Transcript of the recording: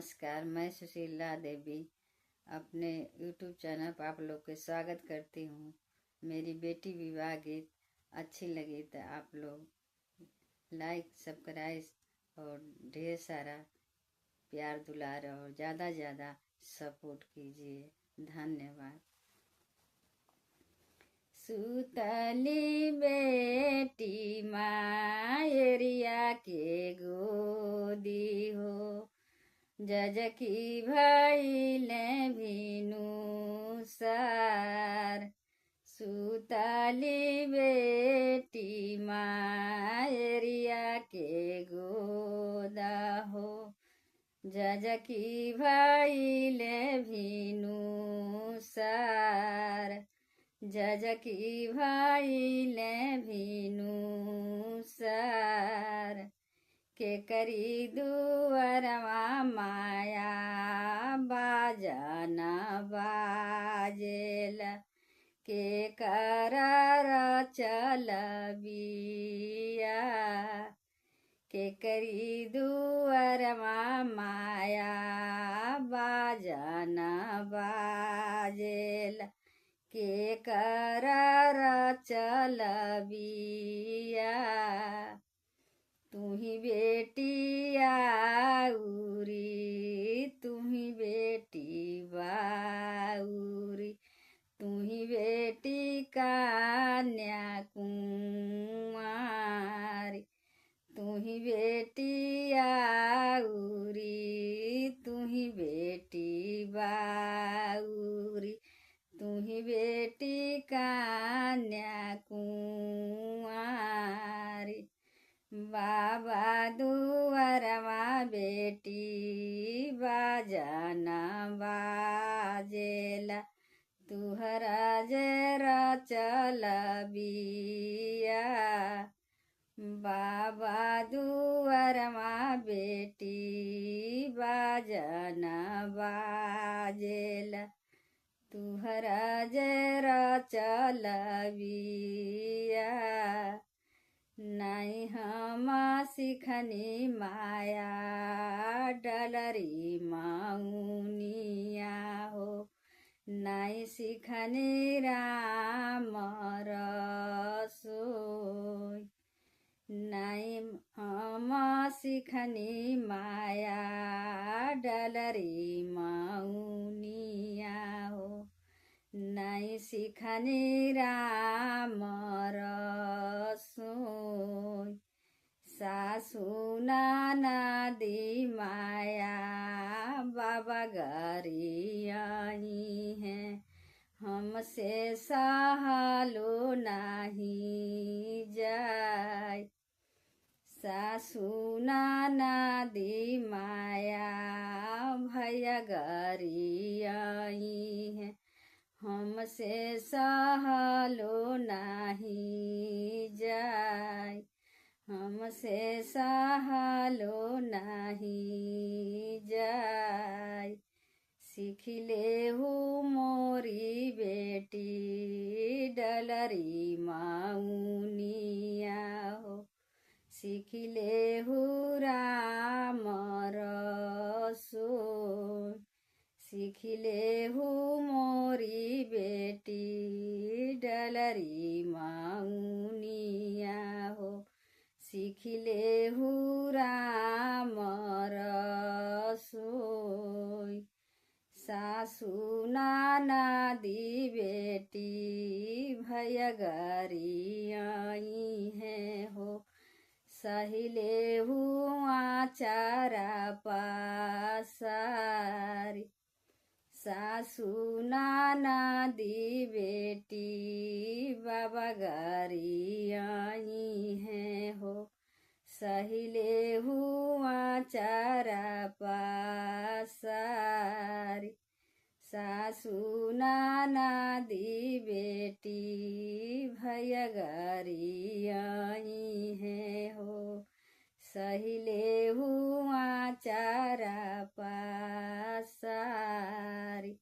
नमस्कार, मैं सुशीला देवी अपने यूट्यूब चैनल पर आप लोग के स्वागत करती हूँ। मेरी बेटी विवाह गीत अच्छी लगी तो आप लोग लाइक, सब्सक्राइब और ढेर सारा प्यार दुलार और ज़्यादा ज़्यादा सपोर्ट कीजिए। धन्यवाद। सुतली बेटी मायरिया के गोदी हो, जजकी भइले भिनु सार। सुतली बेटी मायरिया के गोदा हो, जजकी भइले भिनु सार। जजकी भइले भिनु सार। के करी दुअरवा माया बाजना बाजेला, के कर चलबिया। के करी दुअरवा माया बाजना बाजेला, के कर चलबिया। तुही बेटी आउरी, तुही बेटी बाउरी, तुही बेटी कन्या कुंवारी। तुही बेटी आउरी, तुही बेटी बाउरी, तुही बेटी कन्या कुंवारी। बाबा दुअरवा बेटी बाजना बाजेला, तुहरा जरा चलबिया। बाबा दुअरवा बेटी बाजना बाजेला, तुहरा जरा चलबिया। नहीं हम सिखनी माया डलरी माउनिया हो, नहीं सिखनी राम रसोई। नहीं हम सिखनी माया डलरी माउनिया हो, नहीं सिखनी राम रसोई। सासू नाना दी माया बाबा गरी आई हैं, हमसे सहलो नहीं जाय। सासू नाना दी माया भैया गरी आई हैं, हमसे सहलो नहीं जाय। हमसे सहलो नहीं जाय। सीख लेहु मोरी बेटी डलरी माउनिया हो, सीख लेहु राम रसोई। सीख लेहु मोरी बेटी डलरी माउनिया हो, सीख लेहु राम रसोई। सासू नाना दी बेटी भैया गरी आई हैं हो, सहिले हुआ चारा पासारी। सासू नाना दी बेटी बाबा गरी आई हैं हो, सहिले हुआ चारा पासारी। सासू नाना दी बेटी भैया गरी आई हैं हो, सहिले हुआ चारा पासारी।